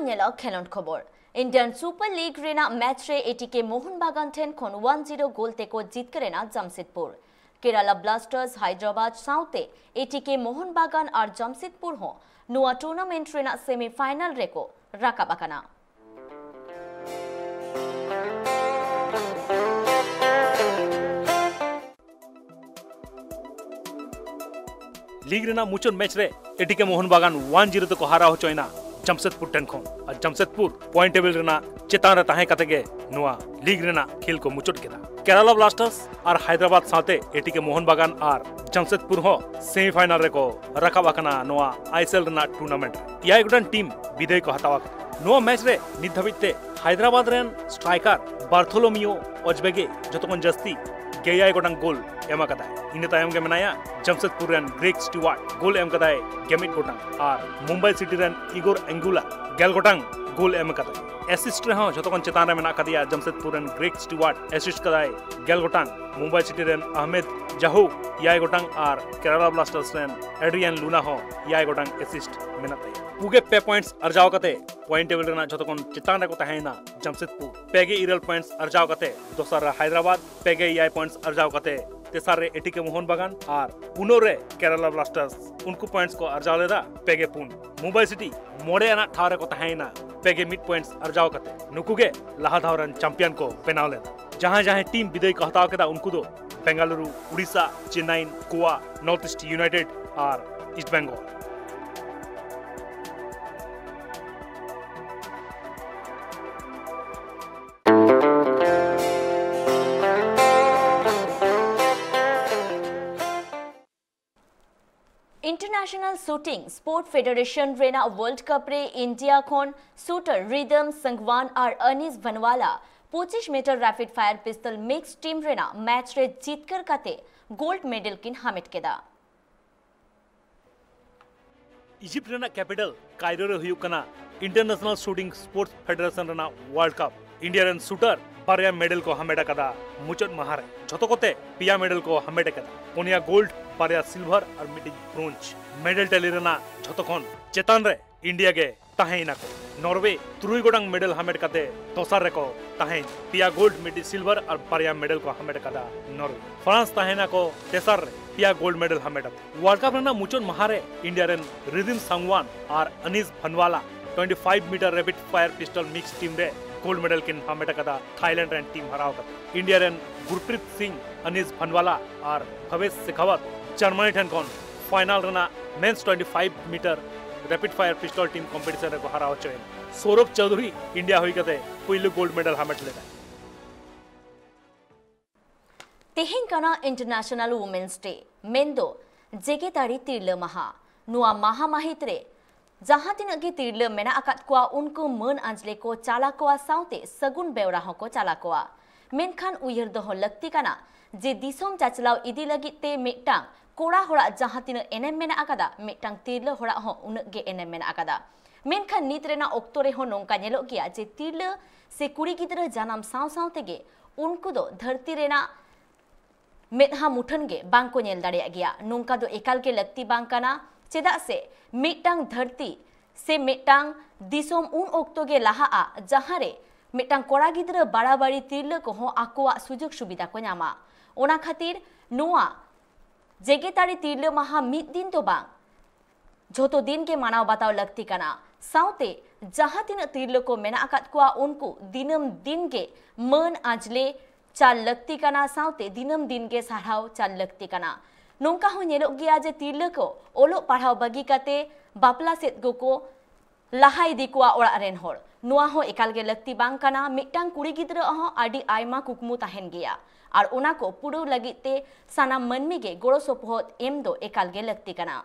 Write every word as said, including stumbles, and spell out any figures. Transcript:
ᱧᱮᱞᱟ ᱠᱷᱮᱞᱚᱸᱰ ᱠᱷᱚᱵᱚᱨ᱾ Indian Super League ᱨᱮᱱᱟᱜ ᱢᱮᱪ ᱨᱮ ᱮ ᱴᱤ ᱠᱮ ᱢᱳᱦᱚᱱ ᱵᱟᱜᱟᱱ ᱴᱷᱮᱱ ᱠᱷᱚᱱ ᱚᱣᱟᱱ ᱡᱤᱨᱳ ᱜᱳᱞ ᱛᱮᱠᱚ ᱡᱤᱛᱠᱟᱹᱨ ᱮᱱᱟ ᱡᱟᱢᱥᱮᱫᱽᱯᱩᱨ᱾ ᱠᱮᱨᱟᱞᱟ ᱵᱞᱟᱥᱴᱟᱨᱥ ᱦᱟᱭᱫᱨᱟᱵᱟᱫᱽ ᱥᱟᱶᱛᱮ ᱮ ᱴᱤ ᱠᱮ ᱢᱳᱦᱚᱱ ᱵᱟᱜᱟᱱ ᱟᱨ ᱡᱟᱢᱥᱮᱫᱽᱯᱩᱨ ᱦᱚᱸ ᱱᱚᱣᱟ ᱴᱩᱨᱱᱟᱢᱮᱱᱴ ᱨᱮᱱᱟᱜ ᱥᱮᱢᱤ ᱯᱷᱟᱭᱱᱟᱞ ᱨᱮᱠᱚ ᱨᱟᱠᱟᱵ ᱟᱠᱟᱱᱟ᱾ ᱞᱤᱜᱽ ᱨᱮᱱᱟᱜ ᱢᱩᱪᱟᱹᱫ ᱢᱮᱪ ᱨᱮ ᱮ ᱴᱤ ᱠᱮ ᱢᱳᱦᱚᱱ ᱵᱟᱜᱟᱱ ᱚᱣᱟᱱ ᱡᱤᱨᱳ ᱛᱮᱠᱚ ᱦᱟᱨᱟᱣ ᱦᱚᱪᱚᱭᱮᱱᱟ ᱡᱟᱢᱥᱮᱫᱽᱯᱩᱨ ᱴᱷᱮᱱ ᱠᱷᱚᱱ᱾ ᱟᱨ ᱡᱟᱢᱥᱮᱫᱽᱯᱩᱨ ᱯᱚᱭᱮᱱᱴ ᱴᱮᱵᱤᱞ ᱨᱮᱱᱟᱜ ᱪᱮᱛᱟᱱ ᱨᱮ ᱛᱟᱦᱮᱸ ᱠᱟᱛᱮ ᱜᱮ ᱱᱚᱣᱟ ᱞᱤᱜᱽ ᱨᱮᱱᱟᱜ ᱠᱷᱮᱞ ᱠᱚ ᱢᱩᱪᱟᱹᱫ ᱠᱮᱫᱟ᱾ ᱠᱮᱨᱟᱞᱟ ᱵᱞᱟᱥᱴᱟᱨᱥ ᱟᱨ ᱦᱟᱭᱫᱨᱟᱵᱟᱫᱽ ᱥᱟᱶᱛᱮ ᱮ ᱴᱤ ᱠᱮ ᱢᱳᱦᱚᱱ ᱵᱟᱜᱟᱱ ᱟᱨ ᱡᱟᱢᱥᱮᱫᱽᱯᱩᱨ ᱦᱚᱸ ᱥᱮᱢᱤᱯᱷᱟᱭᱱᱟᱞ ᱨᱮᱠᱚ ᱨᱟᱠᱟᱵ ᱟᱠᱟᱱᱟ ᱱᱚᱣᱟ ᱟᱭ ᱮᱥ ᱮᱞ ᱨᱮᱱᱟᱜ ᱴᱩᱨᱱᱟᱢᱮᱱᱴ ᱨᱮ᱾ ᱮᱭᱟᱭ ᱜᱚᱴᱟᱝ ᱴᱤᱢ ᱵᱤᱫᱟᱹᱭ ᱠᱚ ᱦᱟᱛᱟᱣ ᱟᱠᱟᱫᱟ᱾ ᱱᱚᱣᱟ ᱢᱮᱪ ᱨᱮ ᱱᱤᱛ ᱫᱷᱟᱹᱵᱤᱡ ᱛᱮ ᱦᱟᱭᱫᱨᱟᱵᱟᱫᱽ ᱨᱮᱱ ᱥᱴᱨᱟᱭᱠᱟᱨ ᱵᱟᱨᱛᱷᱳᱞᱳᱢᱤᱭᱳ ᱚᱡᱽᱵᱮᱜᱮ ᱡᱚᱛᱚ ᱠᱷᱚᱱ ᱡᱟᱹᱥᱛᱤ ᱜᱮᱭᱟᱭ ᱜᱚᱴᱟᱝ ᱜᱳᱞ ᱮᱢ ᱟᱠᱟᱫᱟᱭ᱾ ᱤᱱᱟᱹ ᱛᱟᱭᱚᱢ ᱜᱮ ᱢᱮᱱᱟᱭᱟ ᱡᱟᱢᱥᱮᱫᱽᱯᱩᱨ ᱨᱮᱱ ᱜᱨᱮᱜ ᱥᱴᱤᱣᱟᱨᱴ, ᱜᱳᱞ ᱮᱢ ᱠᱟᱫᱟᱭ ᱜᱮᱢᱤᱫ ᱜᱚᱴᱟᱝ, ᱟᱨ ᱢᱩᱢᱵᱟᱭ ᱥᱤᱴᱤ ᱨᱮᱱ ᱤᱜᱳᱨ ᱮᱝᱜᱩᱞᱟ ᱜᱮᱞ ᱜᱚᱴᱟᱝ ᱜᱳᱞ ᱮᱢ ᱠᱟᱫᱟᱭ᱾ ᱮᱥᱤᱥᱴ ᱨᱮᱦᱚᱸ ᱡᱚᱛᱚ ᱠᱷᱚᱱ ᱪᱮᱛᱟᱱ ᱨᱮ ᱢᱮᱱᱟᱜ ᱟᱠᱟᱫᱮᱭᱟ ᱡᱟᱢᱥᱮᱫᱽᱯᱩᱨ ᱨᱮᱱ ᱜᱨᱮᱜ ᱥᱴᱤᱣᱟᱨᱴ, ᱮᱥᱤᱥᱴ ᱠᱟᱫᱟᱭ ᱜᱮᱞ ᱜᱚᱴᱟᱝ, ᱢᱩᱢᱵᱟᱭ ᱥᱤᱴᱤ ᱨᱮᱱ ᱟᱦᱢᱮᱫ ᱡᱟᱦᱩ ᱮᱭᱟᱭ ᱜᱚᱴᱟᱝ ᱟᱨ ᱠᱮᱨᱟᱞᱟ ᱵᱞᱟᱥᱴᱟᱨᱥ ᱨᱮᱱ ᱮᱰᱨᱤᱭᱟᱱ ᱞᱩᱱᱟ ᱦᱚᱸ ᱮᱭᱟᱭ ᱜᱚᱴᱟᱝ ᱮᱥᱤᱥᱴ ᱢᱮᱱᱟᱜ ᱛᱟᱭᱟ᱾ ᱯᱩᱜᱮ ᱯᱮ ᱯᱚᱭᱮᱱᱴᱥ ᱟᱨᱡᱟᱣ ᱠᱟᱛᱮ ᱯᱚᱭᱮᱱᱴ ᱴᱮᱵᱤᱞ ᱨᱮᱱᱟᱜ ᱡᱷᱚᱛᱚ ᱠᱷᱚᱱ ᱪᱮᱛᱟᱱ ᱨᱮᱠᱚ ᱛᱟᱦᱮᱸᱭᱮᱱᱟ ᱡᱟᱢᱥᱮᱫᱽᱯᱩᱨ᱾ ᱯᱮ ᱜᱮ ᱤᱨᱟᱹᱞ ᱯᱚᱭᱮᱱᱴᱥ ᱟᱨᱡᱟᱣ ᱠᱟᱛᱮ ᱫᱚᱥᱟᱨ ᱨᱮ ᱦᱟᱭᱫᱨᱟᱵᱟᱫᱽ, ᱯᱮ ᱜᱮ ᱮᱭᱟᱭ ᱯᱚᱭᱮᱱᱴᱥ ᱟᱨᱡᱟᱣ ᱠᱟᱛᱮ ᱛᱮᱥᱟᱨ ᱨᱮ ᱮ ᱴᱤ ᱠᱮ ᱢᱳᱦᱚᱱ ᱵᱟᱜᱟᱱ ᱟᱨ ᱯᱩᱱᱟᱹᱜ ᱨᱮ ᱠᱮᱨᱟᱞᱟ ᱵᱞᱟᱥᱴᱟᱨᱥ, ᱩᱱᱠᱩ ᱯᱚᱭᱮᱱᱴᱥ ᱠᱚ ᱟᱨᱡᱟᱣ ᱞᱮᱫᱟ ᱯᱮ ᱜᱮ ᱯᱩᱱ᱾ ᱢᱩᱢᱵᱟᱭ ᱥᱤᱴᱤ ᱢᱚᱬᱮ ᱟᱱᱟᱜ ᱴᱷᱟᱶ ᱨᱮᱠᱚ ᱛᱟᱦᱮᱸᱭᱮᱱᱟ ᱯᱮ ᱜᱮ ᱢᱤᱫ ᱯᱚᱭᱮᱱᱴᱥ ᱟᱨᱡᱟᱣ ᱠᱟᱛᱮ᱾ ᱱᱩᱠᱩ ᱜᱮ ᱞᱟᱦᱟ ᱫᱷᱟᱣ ᱨᱮᱱ ᱪᱟᱢᱯᱤᱭᱟᱱ ᱠᱚ ᱵᱮᱱᱟᱣ ᱞᱮᱱᱟ᱾ ᱡᱟᱦᱟᱸᱭ ᱡᱟᱦᱟᱸᱭ ᱴᱤᱢ ᱵᱤᱫᱟᱹᱭ ᱠᱚ ᱦᱟᱛᱟᱣ ᱠᱮᱫᱟ, ᱩᱱᱠᱩ ᱫᱚ Bengaluru, Odisha, Chennai, Goa, north east united ᱟᱨ east Bengal. International shooting sport federation ᱨᱮᱱᱟᱜ ᱣᱟᱨᱞᱰ ᱠᱟᱯ ᱨᱮ ᱤᱱᱰᱤᱭᱟ ᱠᱷᱚᱱ ᱥᱩᱴᱟᱨ ᱨᱤᱫᱚᱢ ᱥᱟᱝᱣᱟᱱ ᱟᱨ ᱟᱱᱤᱥ ᱵᱷᱟᱱᱣᱟᱞᱟ ᱯᱚᱸᱪᱤᱥ metre rapid fire pistol mixed team ᱨᱮᱱᱟᱜ ᱢᱮᱪ ᱨᱮ ᱡᱤᱛᱠᱟᱹᱨ ᱠᱟᱛᱮ ᱜᱳᱞᱰ ᱢᱮᱰᱮᱞ ᱠᱤᱱ ᱦᱟᱢᱮᱴ ᱠᱮᱫᱟ᱾ ᱤᱡᱤᱯᱴ ᱨᱮᱱᱟᱜ ᱠᱮᱯᱤᱴᱟᱞ ᱠᱟᱭᱨᱳ ᱨᱮ ᱦᱩᱭᱩᱜ ᱠᱟᱱᱟ ᱤᱱᱴᱟᱨᱱᱮᱥᱱᱟᱞ ᱥᱩᱴᱤᱝ ᱥᱯᱳᱨᱴᱥ ᱯᱷᱮᱰᱟᱨᱮᱥᱚᱱ ᱨᱮᱱᱟᱜ ᱣᱟᱨᱞᱰ ᱠᱟᱯ᱾ ᱤᱱᱰᱤᱭᱟ ᱨᱮᱱ ᱥᱩᱴᱟᱨ ᱵᱟᱨᱭᱟ ᱢᱮᱰᱮᱞ ᱠᱚ ᱦᱟᱢᱮᱴ ᱟᱠᱟᱫᱟ ᱢᱩᱪᱟᱹᱫ ᱢᱟᱦᱟ ᱨᱮ᱾ ᱡᱷᱚᱛᱚ ᱠᱚᱛᱮ ᱯᱮᱭᱟ ᱢᱮᱰᱮᱞ ᱠᱚ ᱦᱟᱢᱮᱴ ᱟᱠᱟᱫᱟ, ᱯᱩᱱᱭᱟ ᱜᱳᱞᱰ, ᱵᱟᱨᱭᱟ ᱥᱤᱞᱵᱷᱟᱨ ᱟᱨ ᱢᱤᱫᱴᱤᱡ ᱵᱨᱳᱧᱡᱽ᱾ ᱢᱮᱰᱮᱞ ᱴᱮᱞᱤ ᱨᱮᱱᱟᱜ ᱡᱷᱚᱛᱚ ᱠᱷᱚᱱ ᱪᱮᱛᱟᱱ ᱨᱮ ᱤᱱᱰᱤᱭᱟ ᱜᱮ ᱛᱟᱦᱮᱸᱭᱮᱱᱟ ᱠᱚ᱾ ᱱᱚᱨᱣᱮ ᱛᱩᱨᱩᱭ ᱜᱚᱴᱟᱝ ᱢᱮᱰᱮᱞ ᱦᱟᱢᱮᱴ ᱠᱟᱛᱮ ᱫᱚᱥᱟᱨ ᱨᱮᱠᱚ ᱛᱟᱦᱮᱸᱭᱮᱱᱟ᱾ ᱯᱮᱭᱟ ᱜᱳᱞᱰ, ᱢᱤᱫᱴᱤᱡ ᱥᱤᱞᱵᱷᱟᱨ ᱟᱨ ᱵᱟᱨᱭᱟ ᱢᱮᱰᱮᱞ ᱠᱚ ᱦᱟᱢᱮᱴ ᱟᱠᱟᱫᱟ ᱱᱚᱨᱣᱮ᱾ ᱯᱷᱨᱟᱱᱥ ᱛᱟᱦᱮᱸᱭᱮᱱᱟ ᱠᱚ ᱛᱮᱥᱟᱨ ᱨᱮ, ᱯᱮᱭᱟ ᱜᱳᱞᱰ ᱢᱮᱰᱮᱞ ᱦᱟᱢᱮᱴ ᱟᱛᱮ᱾ ᱣᱟᱨᱞᱰ ᱠᱟᱯ ᱨᱮᱱᱟᱜ ᱢᱩᱪᱟᱹᱫ ᱢᱟᱦᱟ ᱨᱮ ᱤᱱᱰᱤᱭᱟ ᱨᱮᱱ ᱨᱤᱫᱤᱢ ᱥᱟᱝᱣᱟᱱ ᱟᱨ Anish Bhanwala twenty five metre rapid fire pistol mix team ᱨᱮ ᱜᱳᱞᱰ ᱢᱮᱰᱮᱞ ᱠᱤᱱ ᱦᱟᱢᱮᱴ ᱟᱠᱟᱫᱟ, ᱛᱷᱟᱭᱞᱮᱱᱰ ᱨᱮᱱ ᱴᱤᱢ ᱦᱟᱨᱟᱣ ᱠᱟᱛᱮ᱾ ᱤᱱᱰᱤᱭᱟ ᱨᱮᱱ ᱜᱩᱨᱯᱨᱤᱛ ᱥᱤᱝ, ᱟᱱᱤᱥ ᱵᱷᱟᱱᱣᱟᱞᱟ ᱟᱨ ᱵᱷᱟᱵᱮᱥ ᱥᱮᱠᱷᱟᱣᱟᱛ ᱡᱟᱨᱢᱟᱱᱤ ᱴᱷᱮᱱ ᱠᱷᱚᱱ ᱯᱷᱟᱭᱱᱟᱞ ᱨᱮᱱᱟᱜ men's twenty five metre rapid fire pistol team competition ᱨᱮᱠᱚ ᱦᱟᱨᱟᱣ ᱦᱚᱪᱚᱭᱮᱱᱟ᱾ ᱥᱚᱨᱚᱵ ᱪᱳᱣᱫᱷᱩᱨᱤ ᱤᱱᱰᱤᱭᱟ ᱦᱩᱭ ᱠᱟᱛᱮ ᱯᱩᱭᱞᱩ ᱜᱳᱞᱰ ᱢᱮᱰᱟᱞ ᱦᱟᱢᱮᱴ ᱞᱮᱫᱟᱭ᱾ ᱛᱮᱦᱮᱧ ᱠᱟᱱᱟ ᱤᱱᱴᱟᱨᱱᱮᱥᱱᱟᱞ ᱣᱩᱢᱮᱱᱥ ᱰᱮ, ᱢᱮᱱᱫᱚ ᱡᱮᱜᱮᱛᱟᱹᱨᱤ ᱛᱤᱨᱞᱟᱹ ᱢᱟᱦᱟ᱾ ᱱᱚᱣᱟ ᱢᱟᱦᱟ ᱢᱟᱹᱦᱤᱛ ᱨᱮ ᱡᱟᱦᱟᱸ ᱛᱤᱱᱟᱹᱜ ᱜᱮ ᱛᱤᱨᱞᱟᱹ ᱢᱮᱱᱟᱜ ᱟᱠᱟᱫ ᱠᱚᱣᱟ, ᱩᱱᱠᱩ ᱢᱟᱹᱱ ᱟᱸᱡᱽᱞᱮ ᱠᱚ ᱪᱟᱞ ᱟᱠᱚᱣᱟ, ᱥᱟᱶᱛᱮ ᱥᱟᱹᱜᱩᱱ ᱵᱮᱣᱨᱟ ᱦᱚᱸᱠᱚ ᱪᱟᱞ ᱟᱠᱚᱣᱟ᱾ ᱢᱮᱱᱠᱷᱟᱱ ᱩᱭᱦᱟᱹᱨ ᱫᱚᱦᱚ ᱞᱟᱹᱠᱛᱤ ᱠᱟᱱᱟ ᱡᱮ ᱫᱤᱥᱚᱢ ᱪᱟᱪᱞᱟᱣ ᱤᱫᱤ ᱞᱟᱹᱜᱤᱫ ᱛᱮ ᱢᱤᱫᱴᱟᱝ ᱠᱚᱲᱟ ᱦᱚᱲᱟᱜ ᱡᱟᱦᱟᱸ ᱛᱤᱱᱟᱹᱜ ᱮᱱᱮᱢ ᱢᱮᱱᱟᱜ ᱟᱠᱟᱫᱟ, ᱢᱤᱫᱴᱟᱝ ᱛᱤᱨᱞᱟᱹ ᱦᱚᱲᱟᱜ ᱦᱚᱸ ᱩᱱᱟᱹᱜ ᱜᱮ ᱮᱱᱮᱢ ᱢᱮᱱᱟᱜ ᱟᱠᱟᱫᱟ᱾ ᱢᱮᱱᱠᱷᱟᱱ ᱱᱤᱛ ᱨᱮᱱᱟᱜ ᱚᱠᱛᱚ ᱨᱮᱦᱚᱸ ᱱᱚᱝᱠᱟ ᱧᱮᱞᱚᱜ ᱜᱮᱭᱟ ᱡᱮ ᱛᱤᱨᱞᱟᱹ ᱥᱮ ᱠᱩᱲᱤ ᱜᱤᱫᱽᱨᱟᱹ ᱡᱟᱱᱟᱢ ᱥᱟᱶ ᱥᱟᱶ ᱛᱮᱜᱮ ᱩᱱᱠᱩ ᱫᱚ ᱫᱷᱟᱹᱨᱛᱤ ᱨᱮᱱᱟᱜ ᱢᱮᱫᱦᱟ ᱢᱩᱴᱷᱟᱹᱱ ᱜᱮ ᱵᱟᱝ ᱠᱚ ᱧᱮᱞ ᱫᱟᱲᱮᱭᱟᱜ ᱜᱮᱭᱟ᱾ ᱱᱚᱝᱠᱟ ᱫᱚ ᱮᱠᱟᱞ ᱜᱮ ᱞᱟᱹᱠᱛᱤ ᱵᱟᱝ ᱠᱟᱱᱟ, ᱪᱮᱫᱟᱜ ᱥᱮ ᱢᱤᱫᱴᱟᱝ ᱫᱷᱟᱹᱨᱛᱤ ᱥᱮ ᱢᱤᱫᱴᱟᱝ ᱫᱤᱥᱚᱢ ᱩᱱ ᱚᱠᱛᱚ ᱜᱮ ᱞᱟᱦᱟᱜᱼᱟ, ᱡᱟᱦᱟᱸ ᱨᱮ ᱢᱤᱫᱴᱟᱝ ᱠᱚᱲᱟ ᱜᱤᱫᱽᱨᱟᱹ ᱵᱟᱲᱟᱵᱟᱲᱤ ᱛᱤᱨᱞᱟᱹ ᱠᱚᱦᱚᱸ ᱟᱠᱚᱣᱟᱜ ᱥᱩᱡᱳᱜᱽ ᱥᱩᱵᱤᱫᱷᱟ ᱠᱚ ᱧᱟᱢᱟ᱾ ᱚᱱᱟ ᱠᱷᱟᱹᱛᱤᱨ ᱱᱚᱣᱟ ᱡᱮᱜᱮᱛᱟᱹᱨᱤ ᱛᱤᱨᱞᱟᱹ ᱢᱟᱦᱟ ᱢᱤᱫ ᱫᱤᱱ ᱫᱚ ᱵᱟᱝ, ᱡᱷᱚᱛᱚ ᱫᱤᱱ ᱜᱮ ᱢᱟᱱᱟᱣ ᱵᱟᱛᱟᱣ ᱞᱟᱹᱠᱛᱤ ᱠᱟᱱᱟ᱾ ᱥᱟᱶᱛᱮ ᱡᱟᱦᱟᱸ ᱛᱤᱱᱟᱹᱜ ᱛᱤᱨᱞᱟᱹ ᱠᱚ ᱢᱮᱱᱟᱜ ᱟᱠᱟᱫ ᱠᱚᱣᱟ, ᱩᱱᱠᱩ ᱫᱤᱱᱟᱹᱢ ᱫᱤᱱ ᱜᱮ ᱢᱟᱹᱱ ᱟᱸᱡᱽᱞᱮ ᱪᱟᱞ ᱞᱟᱹᱠᱛᱤ ᱠᱟᱱᱟ, ᱥᱟᱶᱛᱮ ᱫᱤᱱᱟᱹᱢ ᱫᱤᱱ ᱜᱮ ᱥᱟᱨᱦᱟᱣ ᱪᱟᱞ ᱞᱟᱹᱠᱛᱤ ᱠᱟᱱᱟ᱾ ᱱᱚᱝᱠᱟ ᱦᱚᱸ ᱧᱮᱞᱚᱜ ᱜᱮᱭᱟ ᱡᱮ ᱛᱤᱨᱞᱟᱹ ᱠᱚ ᱚᱞᱚᱜ ᱯᱟᱲᱦᱟᱣ ᱵᱟᱹᱜᱤ ᱠᱟᱛᱮ ᱵᱟᱯᱞᱟ ᱥᱮᱫ ᱜᱮᱠᱚ ᱞᱟᱦᱟ ᱤᱫᱤ ᱠᱚᱣᱟ ᱚᱲᱟᱜ ᱨᱮᱱ ᱦᱚᱲ᱾ ᱱᱚᱣᱟ ᱦᱚᱸ ᱮᱠᱟᱞ ᱜᱮ ᱞᱟᱹᱠᱛᱤ ᱵᱟᱝ ᱠᱟᱱᱟ᱾ ᱢᱤᱫᱴᱟᱝ ᱠᱩᱲᱤ ᱜᱤᱫᱽᱨᱟᱹ ᱦᱚᱸ ᱟᱹᱰᱤ ᱟᱭᱢᱟ ᱠᱩᱠᱢᱩ ᱛᱟᱦᱮᱱ ᱜᱮᱭᱟ, ᱟᱨ ᱚᱱᱟ ᱠᱚ ᱯᱩᱨᱟᱹᱣ ᱞᱟᱹᱜᱤᱫ ᱛᱮ ᱥᱟᱱᱟᱢ ᱢᱟᱹᱱᱢᱤ ᱜᱮ ᱜᱚᱲᱚ ᱥᱚᱯᱚᱦᱚᱫ ᱮᱢ ᱫᱚ ᱮᱠᱟᱞ ᱜᱮ ᱞᱟᱹᱠᱛᱤ ᱠᱟᱱᱟ᱾